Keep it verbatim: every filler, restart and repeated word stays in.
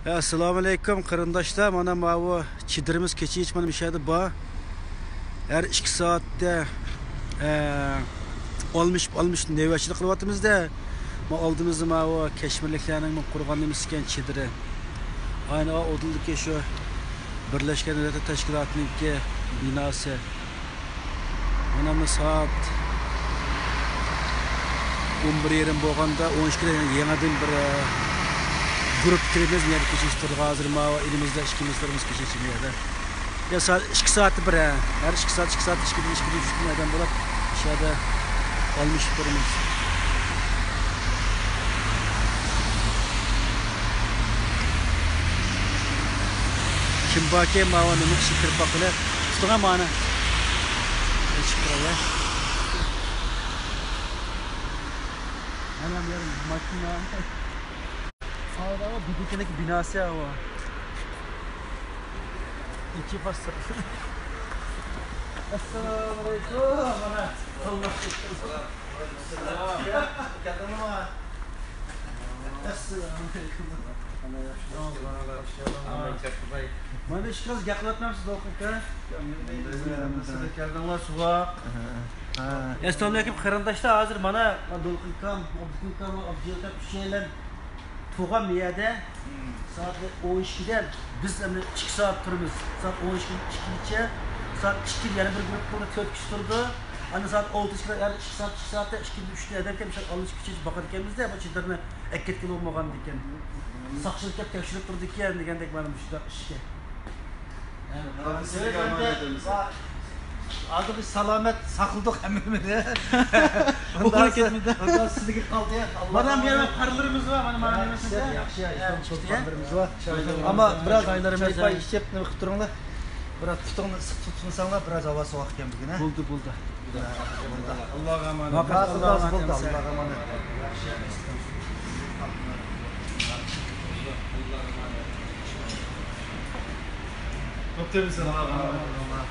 ئەسسالامۇئەلەيكۇم قېرىنداشلار، مانا ماۋۇ چېدىرىمىز كېچىچە مانا مۇشۇ يەردە بار. ھەر ئىككى سائەتتە، ئە، ئالمىشىپ، ئالمىشىپ نۆۋەتچىلىك قىلىۋاتىمىز-دە. ما ئالدىمىزدا ماۋۇ كەشمىرلىكلەرنىڭ قۇرغان نېمىسى ئىكەن، چېدىرى. ئاينى ئۇدۇلدىكى شۇ بىرلەشكەن دۆلەتلەر تەشكىلاتىنىڭكى بىناسى. مانا بۇ سائەت ئون بىر يېرىم بولغاندا، ئون ئىككىدە يەنە يېڭىدىن بىر، ئە، گۇرۇپپا كىرىمىز، يەنە كېچىشتۈردۇق. ھازىر ماۋۇ ئېلىمىزدە ئىككىمىز تۇرىمىز كېچىچە بۇ يەردە. يا سائەت ئىككى سائەتتە بىر، ھە. ھەر ئىككى سائەت، ئىككى سائەت، ئىككىدىن ئىككىدىن ئۈچتىن ئادەم بولۇپ، شۇ يەردە ئالمىشىپ تۇرىمىز. كىم باركى، ماۋۇ نېمە ئىشىككە كىرىپ باققىلى. تۇتۇڭە مانا. ئېچىپ تۇراي، ھە. ئەنە بۇ يەر ماشىنا. ئاۋۇ بىدىكىنىڭ بىناسى ئاۋۇ. ئىچى پاس. ئەسسالامۇئەلەيكۇم. مانا. كەلدىڭمۇ؟ ئەسسالامۇئەلەيكۇم. مانا ئىشقىلىپ گەپ قىلىۋاتمامسىز، دوقۇڭ ئاكا؟ كەلدىڭلار سوغۇق. ئەسسالامۇئەلەيكۇم قېرىنداشلار، ھازىر مانا دولقۇن ئاكام، ئابدۇكىم ئاكام، ئابدۇجېلىل ئاكام ئۈچەيلەن تۇغان يەردە سائەت ئون ئىككىدە بىز ئەمدى ئىككى سائەت تۇرىمىز. سائەت ئون ئىككىدىن ئىككىگىچە، سائەت ئىككىدە يەنە بىر گۇرۇپپا قىلدى، تۆت كىشى تۇرىدۇ. ئەمدى سائەت ئالتە ئىككى، يەنى ئىككى سائەت، ئىككى سائەتتە ئىككىدىن ئۈچتە ئادەم كەلمىسە، ئاللىنچە كېچىچە باقىدىكەنمىز-دە، بۇ چېدىرنى ئەكەتكىلى بولمىغاندىكەن. ساقچىلار كەپ تەكشۈرۈپ تۇردىكەن دېگەندەك مانا مۇشۇنداق ئىشكە. ھازىر بىز سالامەت ساقلىدۇق ھەممىمىزنى. ئۇخلاپ كەتمىدى. سىزگە قالدى. مانا بۇ يەردە قارلىرىمىز بار، مانا، مانا ياخشى، ياخشى، ياخشى. قارلىرىمىز بار. ئەمما بىراز چايلىرىمىز چاي پاي ئىچىپ نېمە قىلىپ تۇرۇڭلار. بىراز پۇتۇڭنى ئىسسىق تۇتمىساڭلار، بىراز ھاۋا سوغۇق ئىكەن بۈگۈن، ھە؟ بولدى، بولدى. ئاللاغا ئامانەت. ۋاقىت، ۋاقىت ئاللاغا بولدى، ئامانەت. ئاللاغا ئامانەت. كۆپتە بىلسەن، ئاللاغا ئامانەت.